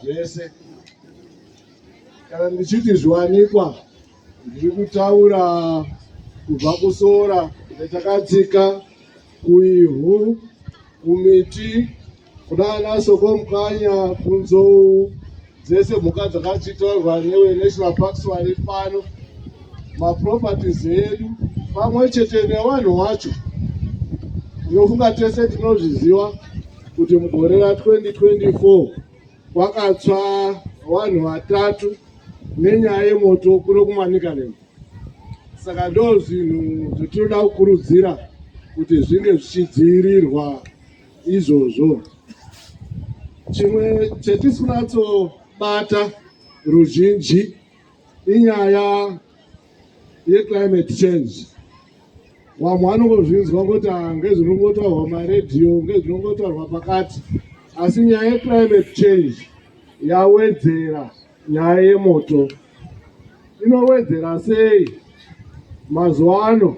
Zvese kana ndichiti zviwanikwa, ndiri kutaura kubva kusora netakatsika, kuivhu, kumiti, kunana Sokomukanya, kunzou dzese, mhuka dzakachitorwa neveNational Parks vari pano, maproperties edu pamwe chete nevanhu vacho. Ndinofunga tese tinozviziva kuti mugore ra2024 kwakatsva vanhu vatatu nenyaya yemoto kuno kuManicaland. Saka ndo zvinhu zvatinoda kukurudzira kuti zvinge zvichidzivirirwa izvozvo. Chimwe chetisi kunatsobata ruzhinji inyaya yeclimate change. Vamwe vanongozvinzwa kuti ngezvinongotaurwa maredhiyo, ngezvinongotaurwa pakati, asi nyaya yeclimate change yawedzera nyaya yemoto. Inowedzera sei? Mazuva ano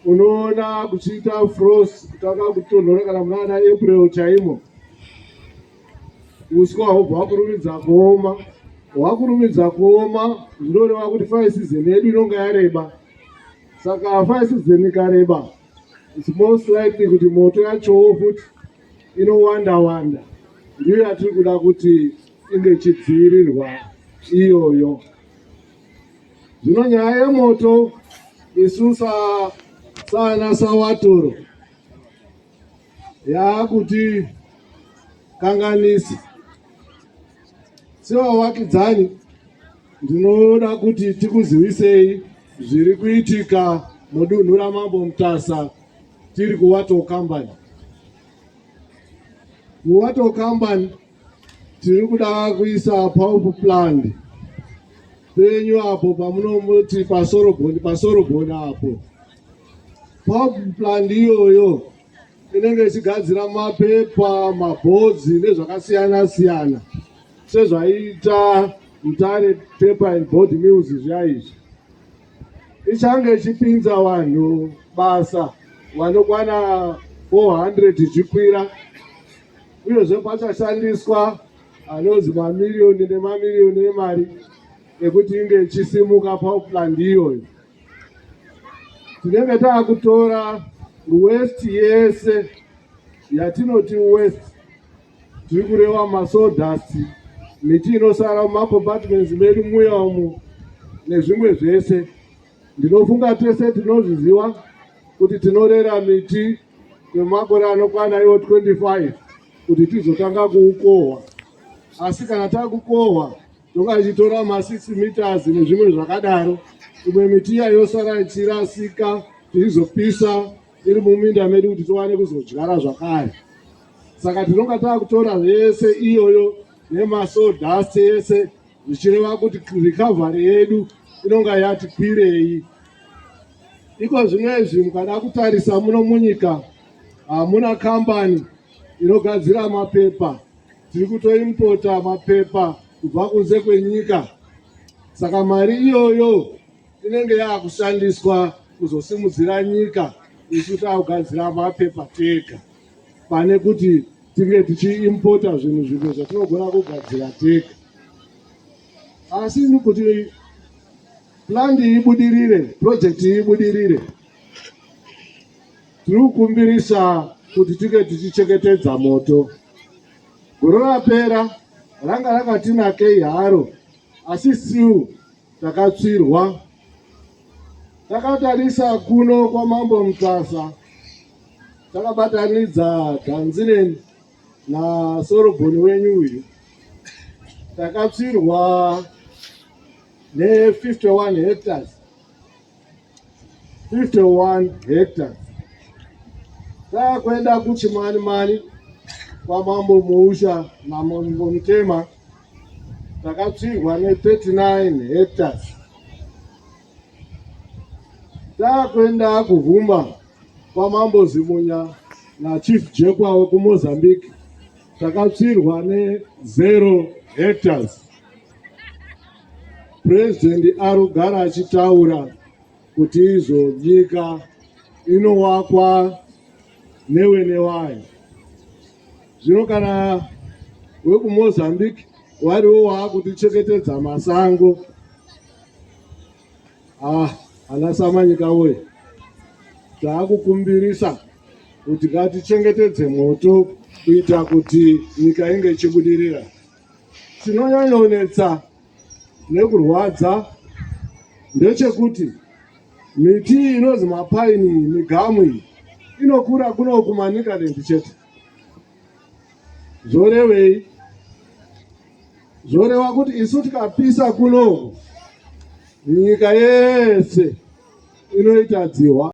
unoona kuchiita frost, kutanga kutonhora kana munana April chaimo, uswa hobva hwakurumidza kuoma. Hwakurumidza kuoma zvinoreva kuti fire season yedu inonga yareba. Saka fire season ikareba, it's most likely kuti moto yachowo futi inowanda wanda. Ndiyo yatiri kuda kuti inge ichidzivirirwa iyoyo. Zvino nyaya yemoto, isu saana Sawatoro yaakuti kanganisi sevavakidzani. Ndinoda kuti tikuzivisei zviri kuitika mudunhu raMambo Mutasa. Tiri kuWattle Company. MuWattle Company tiri kuda kuisa pulp plant penyu apo pamunomoti paSorobhoni, paSorobhoni apo. Pulp plant iyoyo inenge ichigadzira mapepa, mabhodzi nezvakasiyana siyana, sezvaiita Mutare Paper and Board Mills zviya izvi. Ichange ichipinza vanhu basa vanokwana 400 ichikwira. Uyezve pachashandiswa anonzi mamiriyoni nemamiriyoni emari ekuti inge ichisimuka pulp plant iyoyo. Tinenge taakutora waste yese yatinoti waste, tiri kureva masawdust, miti inosara mumacompartments medu muya umu nezvimwe zvese. Ndinofunga tese tinozviziva kuti tinorera miti kwemakore anokwana iwo 25 kuti tizotanga kuukohwa, asi kana takukohwa tonga tichitora ma6 meters nezvimwe zvakadaro. Imwe miti iya yosara ichirasika, tichizopisa iri muminda medu kuti tiwane kuzodyara zvakare. Saka tinonga taakutora zvese iyoyo nemasawdust yese, zvichireva kuti recovery yedu inonga yati kwirei. Iko zvino izvi mukada kutarisa muno munyika hamuna kambani inogadzira mapepa. Tiri kutoimpota mapepa kubva kunze kwenyika. Saka mari iyoyo inenge yaakushandiswa kuzosimudzira nyika, isu taakugadzira mapepa tega, pane kuti tinge tichiimpota zvinhu zvimwe zvatinogona kugadzira tega. Asi kuti plant ibudirire, project ibudirire, tiri kukumbirisa kuti tinge tichichengetedza moto. Gore rapera ranga rakatinakei haro, asi still takatsvirwa. Takatarisa kuno kwaMambo Mutasa, takabatanidza Danzireni naSorobhoni wenyu uyu, takatsvirwa ne51 hectares, 51 hectares. Taakuenda kuChimani Mani kwaMambo Muusha naMambo Mutema, takatsvirwa ne39 hectares. Taakuenda kuVhumba kwaMambo Zimunya naChief Jekwa wekuMozambique, takatsvirwa ne0 hectares. President arugara achitaura kuti izvo nyika inovakwa newe newayo. Zvino kana wekuMozambique Variwo waakutichengetedza masango. Ah, ana Samanyika woye, taakukumbirisa kuti ngatichengetedze moto kuita kuti nyika inge ichibudirira. Chinonyanyonetsa nekurwadza ndechekuti miti inonzi mapaini, migamu iyi inokura kuno kuManicaland chete. Zvorevei? Zvoreva kuti isu tikapisa kunoku, nyika yese inoita dzihwa.